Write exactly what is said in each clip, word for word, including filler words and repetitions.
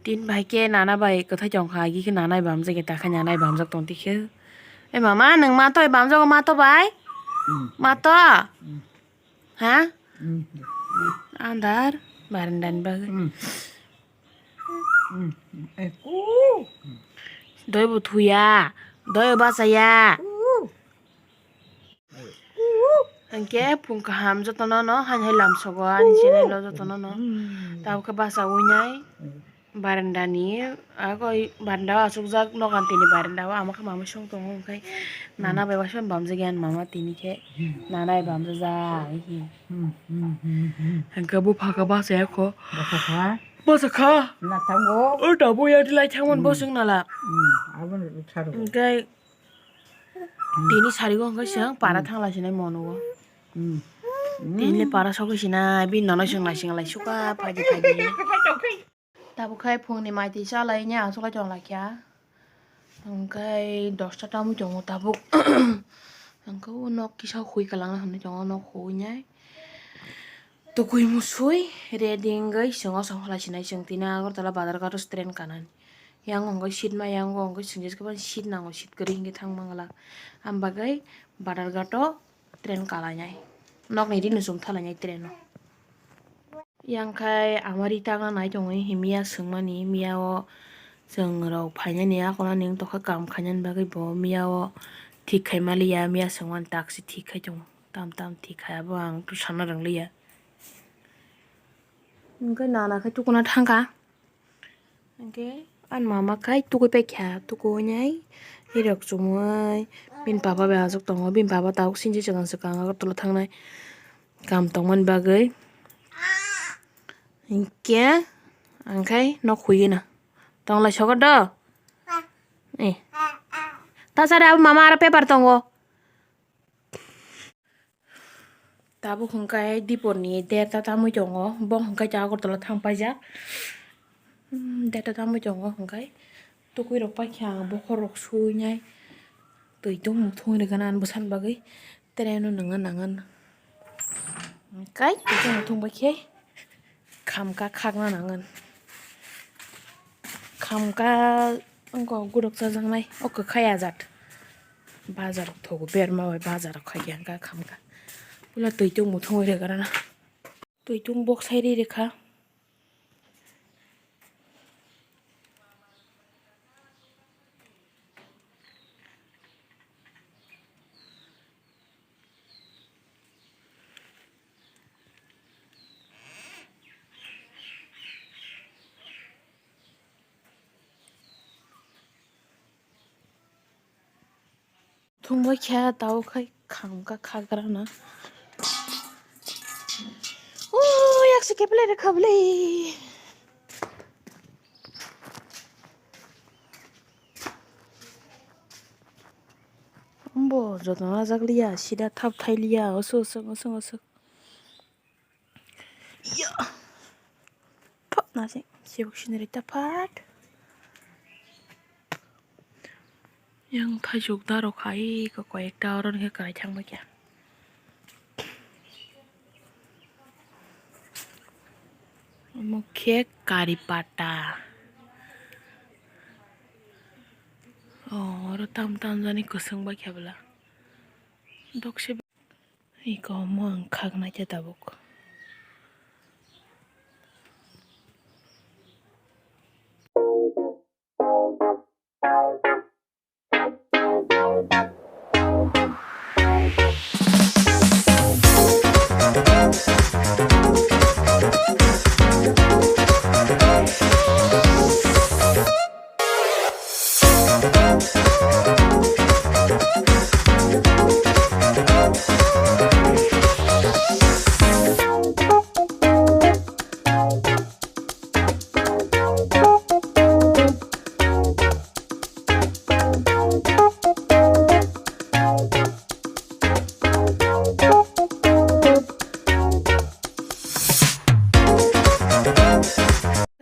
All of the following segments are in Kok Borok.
Tin bai khe nana bai kwthai tong kha, agi khe nana bai bamjak ya, ta khe nana bai bamjak tong ti khe. E mama, nwng ma to bai bamjago, ma to bai? Ma to? Ha? Andar, baranda ni bagwi. Doi bo thuya, doi bo bachaya. Hwnkhe phung kaham jotono no, haino hai lamsogo ani channel o jotono no. Tabukhe bachawi nai baranda ni, abo baranda o achukjak, nokan tini baranda o ama khe mamai song tongo, hwnkhe nana bai waisa bamjagya ani mama tini khe nana bai bamjajak. Hwnkhe bupha khe bachaya kho. Bachakha. Bachakha. Nathango. O tabuk yakdi lai thangmani bosong nala. Aboni tharo. Hwnkhe Tini sarigo hwnkhe chwng para thang lai sinai mono o. Tini le para sogwi sinai, bini nono chwng naising lai suka phaidi phaidi. Tabuk khai phungni mai twi cha lai nya, aswk lai tong lai kha. Hwnkhe dosta tamwi tongo tabuk. Hwnkhe o nok kisa hui kwlangna hinwi tongo, nok huinai. Tukui musui ready wngwi chwng o song khlai sinai, chwng tini Agartala Badharghat o train kanani. Yang wngwi seat ma, yang wngwi chwng jeske phano seat nango, seat kwrwi hinkhe thang mangla. Am bagwi Badharghat o train kalainai. Nokni rino chum thalainai train o. Yang khai ama ri tangna nai tongwi miya swngmani, miya o chwng rok phainani, akonani wng tongkha, kam khainani bagwi bo miya o thik khai maliya, miya swngmani taksi thik khai tongo. Tam tam thik khai abo ang sana rwngliya. Hwnkhe nana khe tukuna thangkha. Hwnkhe ani mama khai tukui paikha, tukui nai rirok chumui bini papa bai achuk tongo, bini papa tabuk sinchi swkang swkang Agartala thangnai kam tongmani bagwi. Hwnkhe ang khai nok huigwino. Tonglai sogor do? Eh. Tasare abo mama aro paper tongo. Tabuk hwnkhe diporni derta tamwi tongo, bo hwnkhe Agartala thang paijak. Derta tamwi tongo hwnkhe tukuirok paikha ang bokhorok suinai twi tongmung thungwi rwgana ani bwsani bagwi traino nangna nangan. Hwnkhe twi tongmung thung baikhe. Khamka khakna nangan. Khamka wngkha gorok chajaknai, o kwkhai ajat. Bazar thogo berma bai bazar khai khe wngkha khamka. Puila twi tongmung thungwi rwgana. Twi tong bok sai ri rwkha. Thungbai khe tao khai khamka khagrana. O yaksa kepele rwkha bwle. Ambo jotono ajak liya, sida thap thai liya, osok osok osok osok. Iya. Thok na se, sibuk siniri ta phat. Yang thaichuk daro khai ko koi ekta oro ni khe kwrai thang bai kya. Omo khe kari pata. O, oro tam tam jani kwswng bai khe bwla. Dokse. Iko omo ang khaknai khe tabuk.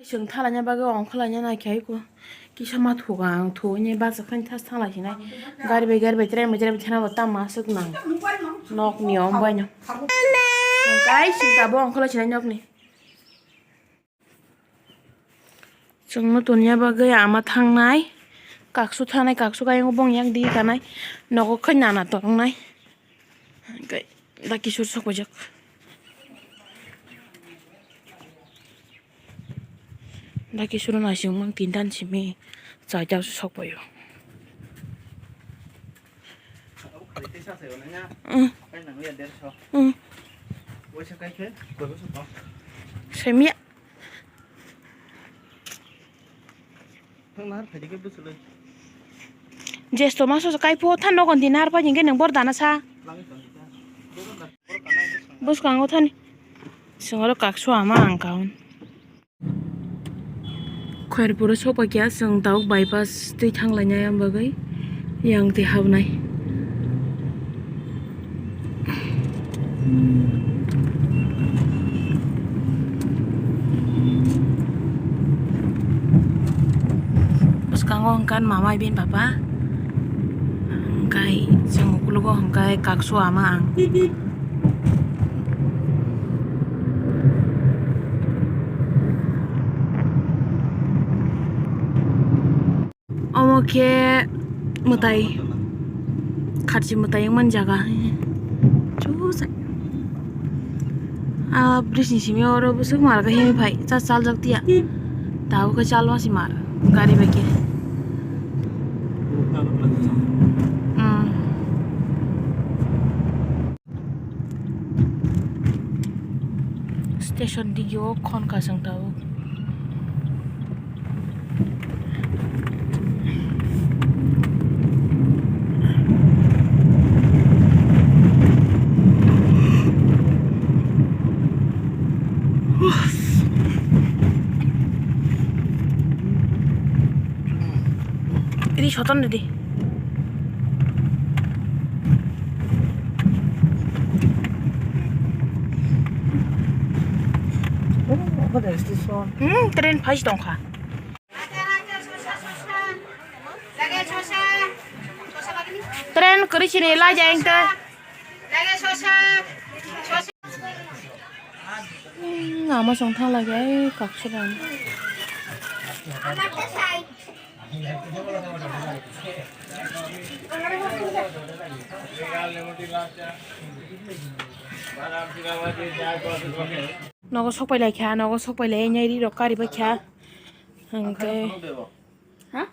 Chwng thalaina bagwi ongkhorlaina naikha iko. Kisa ma thugo ang, thugwi bachakhani thas thanglai sinai. Gari bai gari bai, train bai train bai thana bo tamo aswk nang. Nokni ong baino. Guys, chwng tabuk ongkhorlai sinai nokni. Tongno toniya bagwi ama thangnai, kaksu thangnai, kaksu kayung bong yak di kanai, nogo khai nana toroknai. Hwnkhe da kisur sok paijak. Da kisur naising mang tintan simi chaita sok paio. Mm. Mm. Semiya. Jesto maso kai pho than nogon din har pa jingke nang bor dana sa. Bwskango thani. Singoro kaksu ama ang kaun. Khairpuro sokpakya chwng tabuk bypass twi thanglainai, ang bagwi yang twi habnai. Bwskango hwnkha mama bini papa, hwnkhe chwng ukologo hwnkhe kaksu ama ang. Omo khe mwtai, kharchi mwtai wngmani jaga. Chusai. Ah, bridge ni simi oro bwswk mal khe himwi phai, cha chaljak tiya. Tabuk khe chalma si mar, gari bai khe. Hmm. Station digi o khon kasang tabuk. Ini soton deh. Hmm, train phai tongkha. Train kwrwi sini lai jai ta. Hmm, ama song thang lagi ai kaksa dan. Nogo sokpai lai kha, nogo sokpai lai nai ri rok kari bai kha. Hwnkhe. Ha?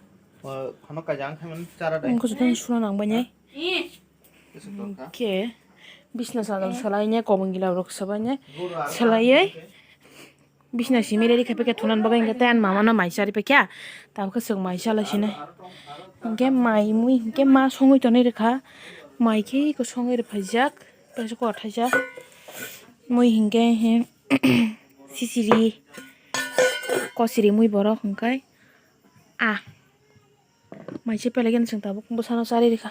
Phano kaijang khe mani chara dai. Wngkha jotono suna nang bai nai. Hwnkhe bisna sajal salai ne kobong gila rok sabai ne salai ei. Bisna simi ready khe pekhe thunan bagwi hwnkhe tei ani mama no mai chari paikha. Tabukhe chwng mai chala sinai. Hwnkhe mai mui hwnkhe ma songwi tonwi rwkha. Mai khe eko songwi rwphaijak. Kaisa kothaisa. Mui hwnkhe he sisiri. Kosiri mui borok hwnkhe. Ah. Mai se pelai gani chwng tabuk bwsano chari rikha.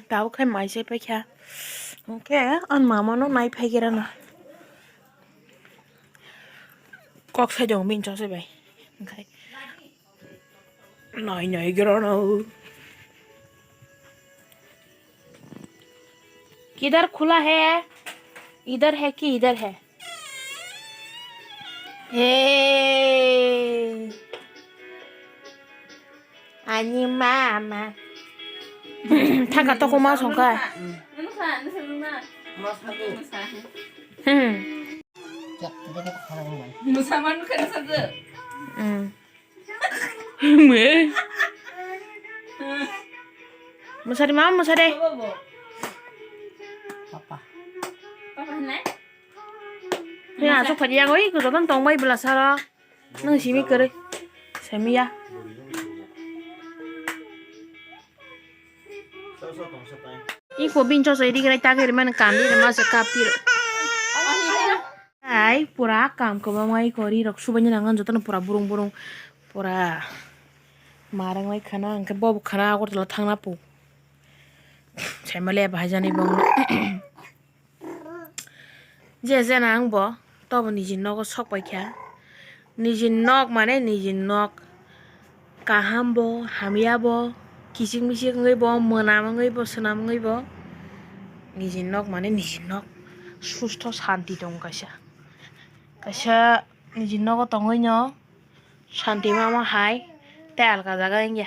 Tabuk khai mai se paikha. Hwnkhe ani mama no nai phai gira na. Kok sai dong bini chosoi bai. Hwnkhe nai nai gira na. किधर खुला है? इधर है कि इधर है? हे, ani mama. Thaka to kuma songka. Hmm. Hmm. Mwe. Musari mama musari. Papa. Papa hanai? Ya, sok padi yang oi, kujotan tong bai bela sara. Nang simi kere. Simi ya. Iko bin chosoi ri grai tagir man kandi re masa kapir. Ai pura kam kwbangma iko ri rok subani nangan jotono pura burung burung pura marang lai khana hwnkhe bobo khana Agartala thangna pu. Saimale bahai jani bong. Je jena ang bo tobo niji nogo sok pai kha. Niji nok mane niji nok. Kaham bo, hamya bo, kichik michik wngwi bo, mwnam wngwi bo, swnam wngwi bo. Niji nok mane niji nok. Sustho santi tongo kaisa. Kaisa Niji nogo tongwi no shanti ma omo hai tei alka jaga wngya.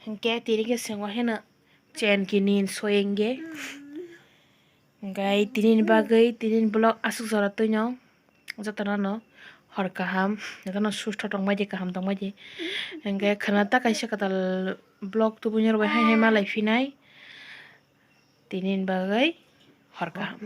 Hinkhe tini khe chwng wahaino chen kinin soi wngkhe. Hinkhe tini ni bagwi tini ni vlog aswk jora twino jotono no hor kaham, jotono susto tongbai di, kaham tongbai di. Hinkhe khwna ta kaisa kwtal vlog tubui norok bai hai hai malai phinai. Tini ni bagwi hor kaham.